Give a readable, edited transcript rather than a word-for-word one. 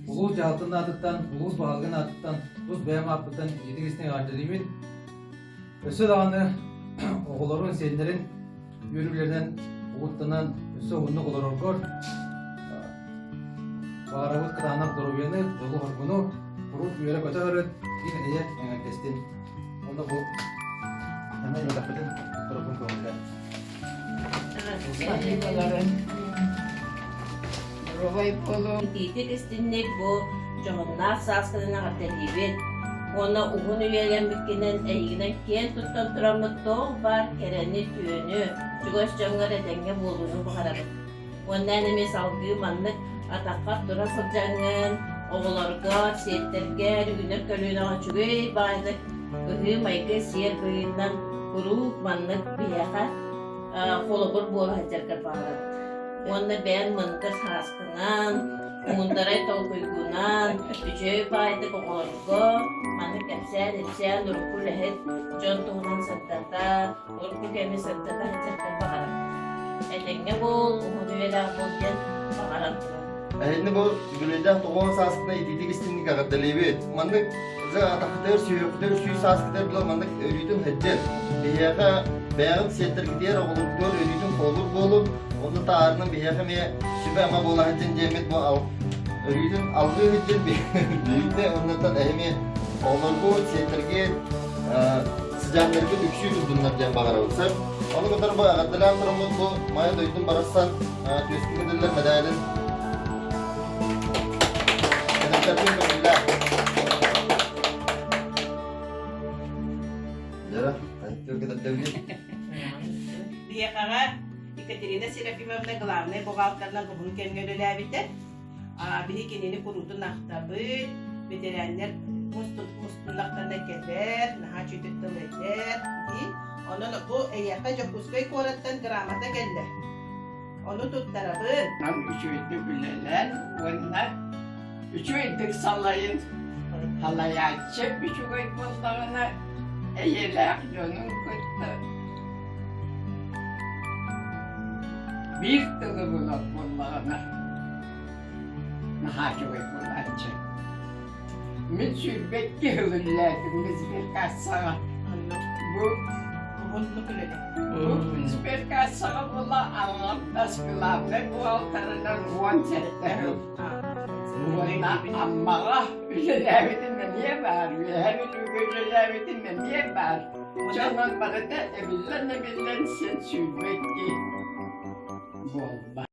Улуус дьаһалтатын аатыттан, улуус баһылыгын аатыттан, тус бэйэм ааппыттан итиитик-истиҥ эҕэрдэлиибин. Өссө даҕаны оҕолорун, сиэннэрин үөрүүлэринэн угуттанан өссө уһуннук олороргор баҕарабыт кытаанах доруобуйаны, дьолу-соргуну, куруук үөрэ-көтө сырыт, киин эйэ эҥэрдэстин. Онно бу эмэ үөрэхпитин туттарарбын көҥүллээн. Спасиболарын. Доруобай буолуҥ. Итиитик истинник бу дьоһуннаах сааскынан эҕэрдэлиибит уонна уһун үйэлэммиккинэн эйигинэн киэн туттан тураммыт туох баар кэрэни, түөнү, чугас дьоҥҥор этэҥҥэ буолууну баҕарабыт. Уонна эн эмиэ салгыы маннык атаххар тура сылдьаҥҥын, оҕолорго, сиэттэргэ, үүнэр көлүөнэҕэ үчүгэй баайдык быһыы-майгы сиэр быһыытынан куруук маннык биһиэхэ холобур буола сылдьаргар баҕарабыт. Уонна бэйэҥ мындыр сааскынан, муундарай толкуйгунан, үчүгэй баайдык оҕолорго маннык кэпсээн-ипсээн урукку үлэһит дьон туһунан сырдата, урукку кэми сырдата сылдьаргар баҕарабыт. Этэҥҥэ буол, уһун үйэлээх буол диэн баҕаран туран. Эһигини бу үбүлүөйдээх тоҕуон сааскытына итиитик истиҥник эҕэрдэлиибит. Маннык дьэ атаххытыгар, сүһүөххүтүгэр сүүс сааскытыгар була маннык өрүүтүн сылдьын. Биһиэхэ бэйэҕит сиэттэргитигэр, оҕолоргутугар өрүүтүн холобур буолун. Онно таарынан биһиэхэ эмиэ сүбэ-ама буола сылдьын диэммит бу өрүүтүн алгыы сылдьын биһигитэ оннуттан эһи эмиэ оҕолоргут, сиэттэргит, сыдьааннаргыт үксүү турдуннар диэн баҕарабыт. Сөп. Ону кытары бу эҕэрдэлээн тураммыт бу Майа дойдум барахсан түөскүн этиллэр мэдээлин эдэрдэрбин көҥүллээх. Лера, Биһиэхэҕэ Екатерина Серафимовна главнай бухгалтерынан уһун кэмҥэ үлэлээбитэ. Биһи кинини куруутун ахтабыт, бэтэрээннэр мустуннахтарына кэлэр, наһаа үчүгэй тыл этэр дии. Онон бу эйиэхэ Дьокуускай куораттан грамота кэллэ. Ону туттарабын. Нам үчүгэйдик үлэлээн уонна үчүгэйдик салайын салайааччы үчүгэй буоллаҕына эйэлээх дьонун кытта биир тылы булар буоллаҕына наһаа үчүгэй буолааччы. Мин 22 сыл үлэлээтим сберкассаҕа. Бу Уһуннук үлэлээ. Бу сберкассаҕа буола аҥардас главнай бухгалтерынан 17 сыл. Уонна Аммаҕа үлэлээбитим эмиэ баар, Үөһээ Бүлүүгэ үлэлээбитим эмиэ баар. Дьонон барыта эбиллэн-эбиллэн син 22 буолла.